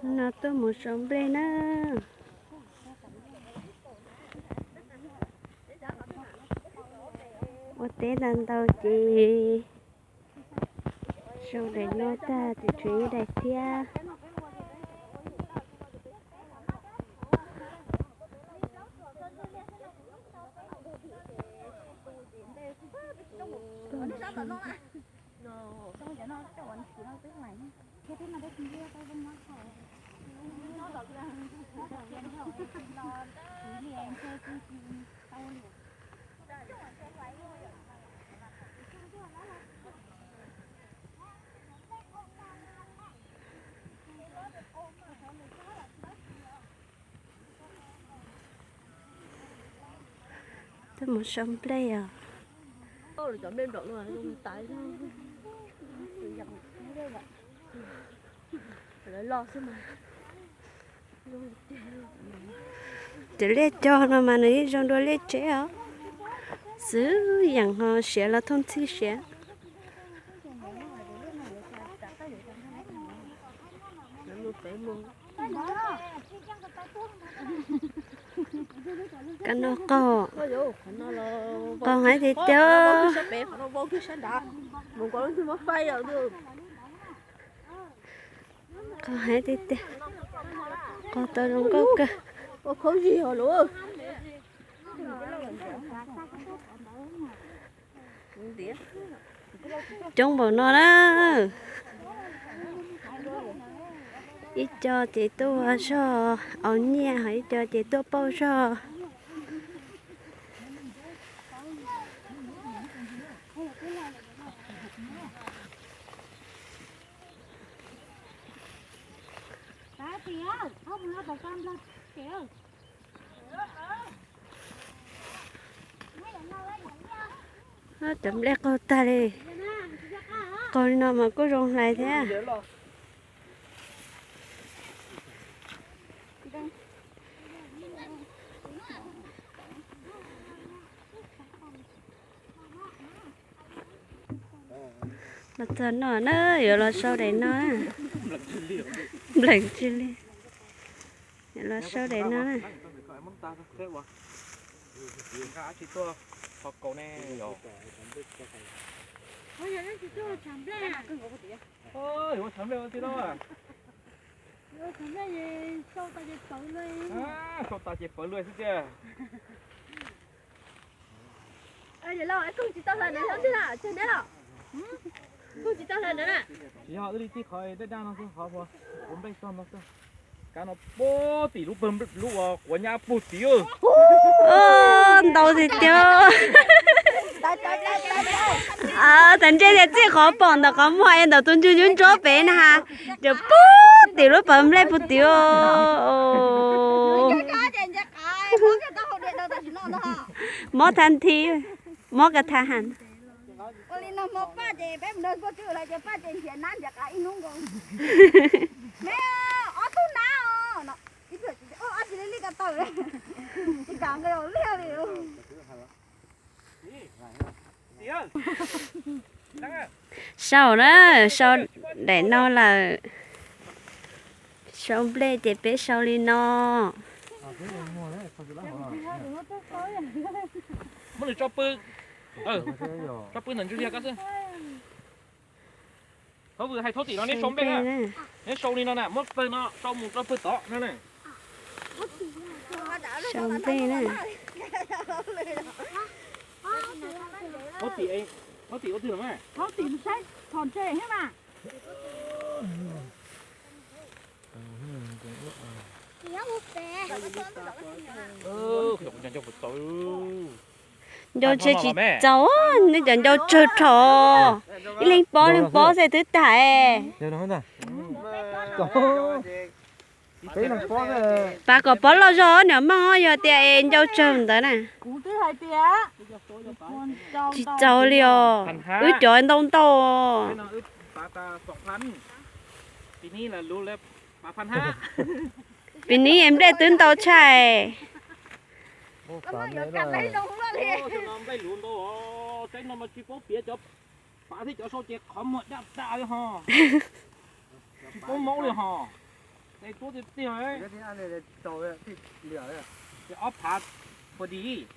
No tuaj mus sau nplej na. Ua teb ntau ntau ces sau daim no tag ces tshuav ib daim thiab. Tuaj mus sau nplej os. Cov liaj cog no mas nws yeej zoo dua liaj tsev os. Xwb yeem ho siav los thooj txhij siav. Kab no qaug, qaug heev tiag tiag. Qaug heev tiag tiag. Qaug tau zoo nkauj kawg. Coob npaum no na. Ib co ces tuaj ua zog aus nyiaj, ho ib co ces tuaj pauj zog. Cov nplej qaug tag li. Qaug li no mas kuj zoo hlais thiab. Los txog no na, yuav los sau daim no. Nplees tsis li. Yuav los sau daim no na. Sau tas ces pawv luaj xwb tiag. Tsis yog wb li tib qhov daj daj no xwb, qhov ua nplej txog no xwb. Kab no puag tim lub pawg, lub uas quav nyab puag tim. Ntau tiag tiag. Tam ntsej tias txij qhov pom ntawm qhov muag es ntawm tus ntsuj ntsuab pem na has, ces puag tim lub pawg nplej puag tim. Mob thab nthi, mob ka tha has. Sau na, sau daim no lawm. Sau nplej ces peb sau li no. Muab nws tso pw, tso pw ntawm ntsuj liag ko xwb. Thaub Vwm hais thaub tim no neb sau nplej na. Neb sau li no na, muab pawg no sau mus rau pawg tod no na. Sau nplej na. Thaub tim, thaub tim ua twg no na? Thaub tim saib phom ntshe thiab mas. Ncau ntshe tsis txaus, neb cov ncau tsawg rho. Ib leeg pob leeg pob xwb twb tag. Pas kom pob loj zog niam Meej, yog tias es ncau tsawg ntawd na. Tsis txaus li os, wb cov ntau ntau. Pim nib nplej twb ntau tshaj. Pav thiab cov sau ces qhov muag daj daj li ho. Tsis paub maub li ho. Tuab tiag tiag, ob phav pua di.